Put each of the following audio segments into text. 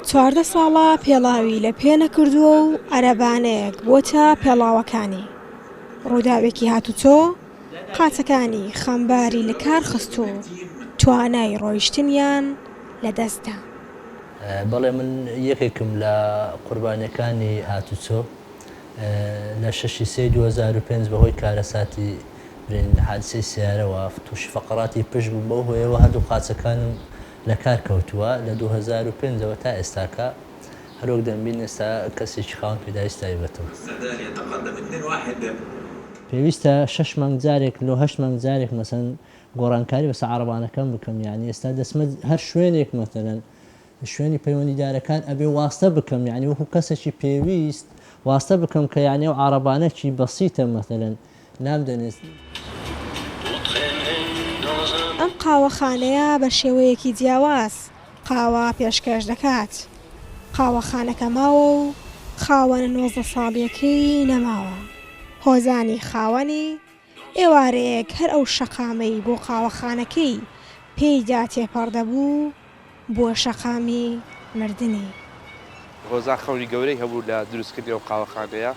14 ساڵە پێڵاوی لە پێ نەکردووە و عەرەبانەیەک بۆتە پێڵاوەکانی. ڕووداوێکی هاتوچۆ قاچەکانی خەمباری لە کار خست و توانای ڕۆیشتنیان لە دەست دا. بەڵێ من یەکێکم لە قوربانیەکانی هاتوچۆ لە شەشی سێی 2005 بەهۆی کارەساتی برین حادسەی سەیارەوە توشی فەقەڕاتی پشت بووم بەو هۆیەوە هەردوو قاچەکانم لە کار کەوتووە لە 2005 ەوە تا ئێستاکە هەروەک دەمبین ئێستا کەسێکی خاوەن پێداویست تایبەتم. پێویستە شەش مانگ جارێک لۆ هەشت مانگ جارێک مەسەن گۆڕانکاری بەسە عەڕەبانەکەم بکەم یانی ئێستا دەچمە هەر شوێنێک مەسەلەن شوێنی پەیوەندیدارەکان ئەبێ واستە بکەم یانی وەکو کەسێکی پێویست واستە بکەم کە یانی ئەو عەڕەبانەکی بەسیتە مەسەلەن نامدەنێ. ئەم قاوەخانەیە بە شێوەیەکی جیاواز قاوە پێشکەش دەکات. قاوەخانەکە ماوە و خاوەنە 19 ساڵییەکەی نەماوە. هۆزانی خاوەنی، ئێوارەیەک هەر ئەو شەقامەی بۆ قاوەخانەکەی پێیدا تێپەڕ دەبوو، بووە شەقامی مردنی. هۆزان خەونی گەورەی هەبوو لە دروستکردنی ئەو قاوەخانەیە،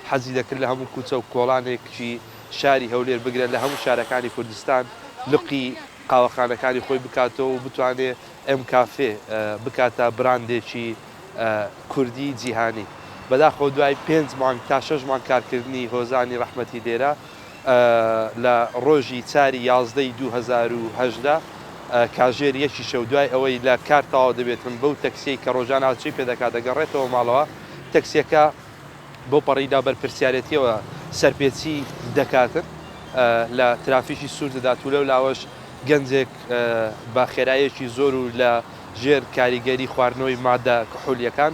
حەزی دەکرد لە هەموو کوچە و کۆڵانێکی شاری هەولێر بگرە لە هەموو شارەکانی کوردستان لقی قاوەخانەکانی خۆی بکاتەوە و بتوانێ ئێم کافێ بکاتە براندێکی کوردی جیهانی. بەداخەوە دوای پێنج مانگ تا شەش مانگ کارکردنی هۆزانی ڕەحمەتی لێرە لە ڕۆژی چاری یازدەی 2018 کاژێر یەکی شەو دوای ئەوەی لە کار تەواو دەبێتن بەو تەکسیەی کە ڕۆژانە هاوچەی پێدەکات دەگەڕێتەوە ماڵەوە تەکسیەکە بەو پەڕی نابەرپرسیارێتیەوە سەرپێچی دەکاتن لە ترافیکی سوور دەدات و لەو لاوەش گەنجێک بە خێراییەکی زۆر و لە ژێر کاریگەری خواردنەوەی مادە کحولیەکان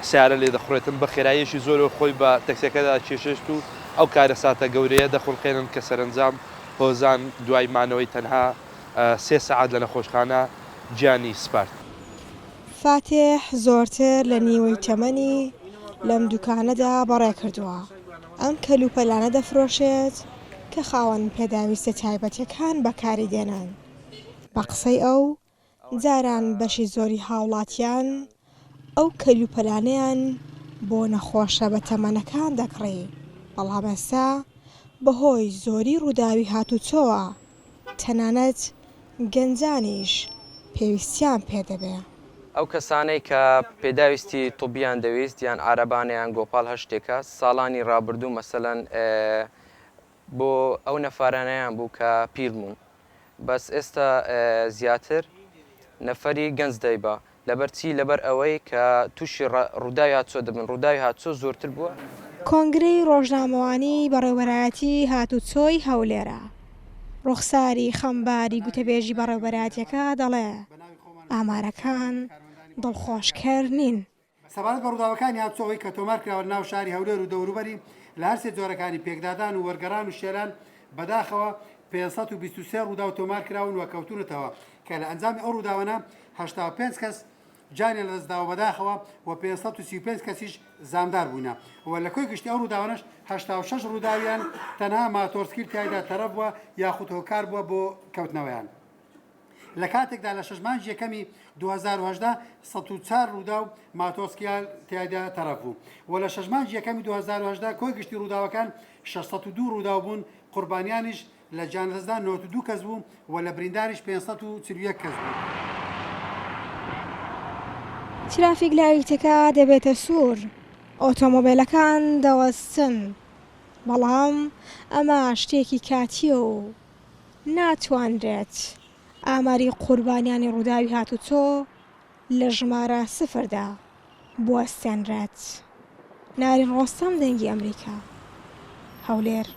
سیارە لێ دەخوڕێتن بە خێراییەکی زۆرەوە خۆی بە تەکسیەکەدا کێشێشت و ئەو کارەساتە گەورەیە دەخوڵقێنن کە سەرەنجام هۆزان دوای مانەوەی تەنها سێ سەعات لە نەخۆشخانە گیانی سپارد. فاتیح زۆرتر لە نیوەی تەمەنی لەم دوکانەدا بەڕێکردووە، ئەم کەلوپەلانە دەفرۆشێت کە خاوەن پێداویستیە تایبەتیەکان بەکاری دێنن. بە قسەی ئەو، جاران بەشی زۆری هاوڵاتیان ئەو کەلوپەلانەیان بۆ نەخۆشە بەتەمەنەکان دەکڕی، بەڵام ئێستا بەهۆی زۆری ڕووداوی هاتوچۆوە تەنانەت گەنجانیش پێویستیان پێ دەبێ. ئەو کەسانەی کە پێداویستی طبیان دەویست یان عارەبانە یان گۆپاڵ هەر شتێکە ساڵانی ڕابردوو مەسەلەن بۆ ئەو نەفارانەیان بوو کە پیر بوون بەس ئێستا زیاتر نەفەری گەنج دەیبا لەبەر چی؟ لەبەر ئەوەی کە تووشی ڕووداوی هاتوچۆ دەبن، ڕووداوی هاتوچۆ زۆرتر بووە. کۆنگرەی ڕۆژنامەوانیی بەڕێوەبەرایەتی هاتوچۆی هەولێرە. ڕوخساری خەمباری گوتەبێژی بەڕێوەبەرایەتییەکە دەڵێ، ئامارەکان دڵخۆشکەر نین. سەبارەت بە ڕووداوەکانی هاتوچۆ ئەوەی کە تۆمار کراوە لە ناو شاری هەولێر و دەوروبەری لە هەرسێ جۆرەکانی پێکدادان و وەرگەڕان و شێلان بەداخەوە 523 ڕووداو تۆمار کراون و کەوتوونەتەوە کە لە ئەنجامی ئەو ڕووداوانە 85 کەس گیانیان لەدەستداوە بەداخەوە و 535 کەسیش زامدار بوونە و لە کۆی گشتی ئەو ڕووداوانەش 86 ڕووداویان تەنها ماتۆڕسکیل تیایدا تەرەف بووە یاخود هۆکار بووە بۆ کەوتنەوەیان. لە کاتێکدا لە شەش مانگی یەکەمی 2018 104 ڕووداو ماتۆڕسکیل تیایدا تەرەف بوو و لە شەش مانگی یەکەمی 2018 کۆی گشتی ڕووداوەکان 602 ڕووداو بوون، قوربانیانیش لە گیانلەدەستدان 92 کەس بوو و لە برینداریش 541 کەس بوو. ترافیک لایتەکە دەبێتە سوور، ئۆتۆمۆبێلەکان دەوەستن، بەڵام ئەمە شتێکی کاتییە و ناتوانرێت ئاماری قوربانیانی ڕووداوی هاتوچۆ لە ژمارە سفردا بوەستێنرێت. نارین ڕۆستەم دەنگی ئەمریکا، هەولێر.